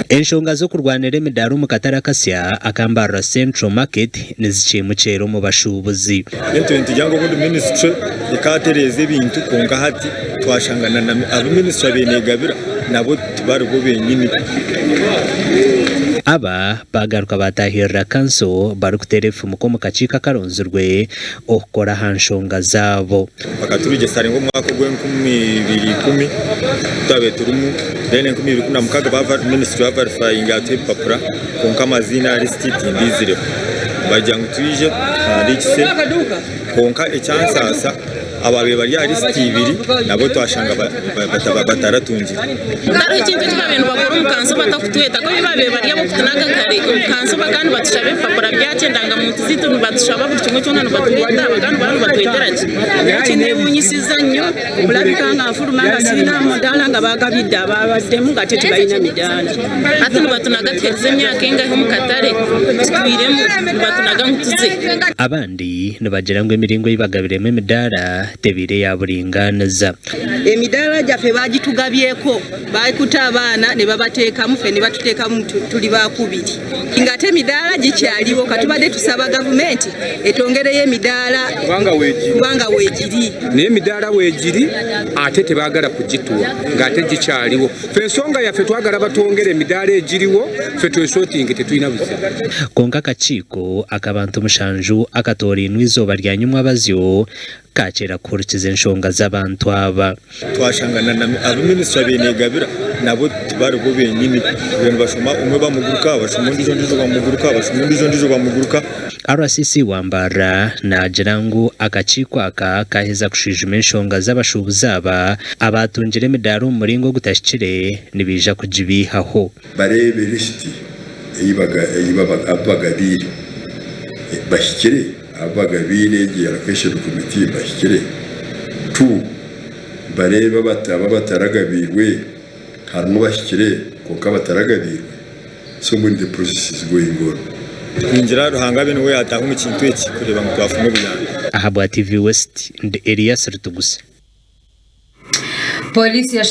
Enshonga z'okurwanira emidaara omu katare akasya aka Mbarara Central Market nizikiimukyera omu bashuubuzi. Itwe nitugira ngu obundi minisitule ekatereeza ebintu kwonka hati twashanga na abu minisitule abaire negabira nabo tibari bo benyini. Aba baagaruka baataahirira kanso barikuteera ebifumuko omu kakiiko akaronzirwe okukora aha nshonga zaabo. Bakaturugyesa omu mwaka ogw'e 2010 twabaire turimu, then 2016 minisitule baverifayinga yatuha ebipapura kwonka amaziina aha lisiti tindiizireho. Bagira ngu twije tuhandiikise kwonka ekyansaasa abaabaire bari aha lisiti ibiri nabo twashanga bataratungire. Tihariho ekintu eki baabaire nibakora omu kanso batakutweta. Ku baabaire bari ab'okutunaga kare omu kanso bakaba nibatushaba ebipapura byacu, endangamuntu zaitu nibatushaba buri kimwe kyona nibatweta, bakaba nibaba nibatwetera ki? Nyowe kinewunyisiza nnyo okulabika nga nfuluma nga sirina mudaala nga bagabidde ababaddemu nga ate tebalina midaala. Hati nibatunaga tuherize emyaka engahi omu katare tutwiremu nibatunaga ngu tuze. Abandi nibagira ngu emiringo ei bagabiremu emidaara tebaire ya buringaaniza. Emidaala gyaffe baagitugabyeko, bakuta abaana ne babateekamu ffe ne batuteekamu tuli baakubiri ng'ate emidaala gikyaliwo. Katubadde tusaba gavumenti etongereyo emidaala kubanga weegiri. Naye emidaala weegiri ate tebaagala kugituwa ng'ate gikyaliwo. Ffe ensonga yaffe twagala batwongere emidaala egiriwo ffe twesotinge tetulina buzibu. Kwonka akakiiko ak'abantu mushanju akatoorainwe eizooba rya nyomwabazyo kaakyera kuhurikiza enshonga z'abantu aba. Twashanga na abu minisitule abaire negabira nabo tibari bo benyini, mbwenu bashoma omwe bamuguruka, bashoma ondiijo ondiijo bamuguruka, bashoma ondiijo ondiijo bamuguruka. RCC wa Mbarara naagira ngu akakiiko aka kaaheza kushwijuma enshonga z'abashuubuzi aba abaatungire emidaara omu muringo ogutahikire nibaija kugibiihaho. Bareebe lisiti ei abu bagabiire bahikire, abu bagabiire egyo allocation committee bahikire. Tu Bareebe abo abataragabiirwe, harimu abahikire kwonka bataragabiirwe. So mbwenu the process is going on. Ningira Ruhanga abe niwe yataaha omu kintu eki kureeba ngu twafuna obuyambi. Ahabwa TV West, ndi Elias Rutugusa. Pooriisi ya.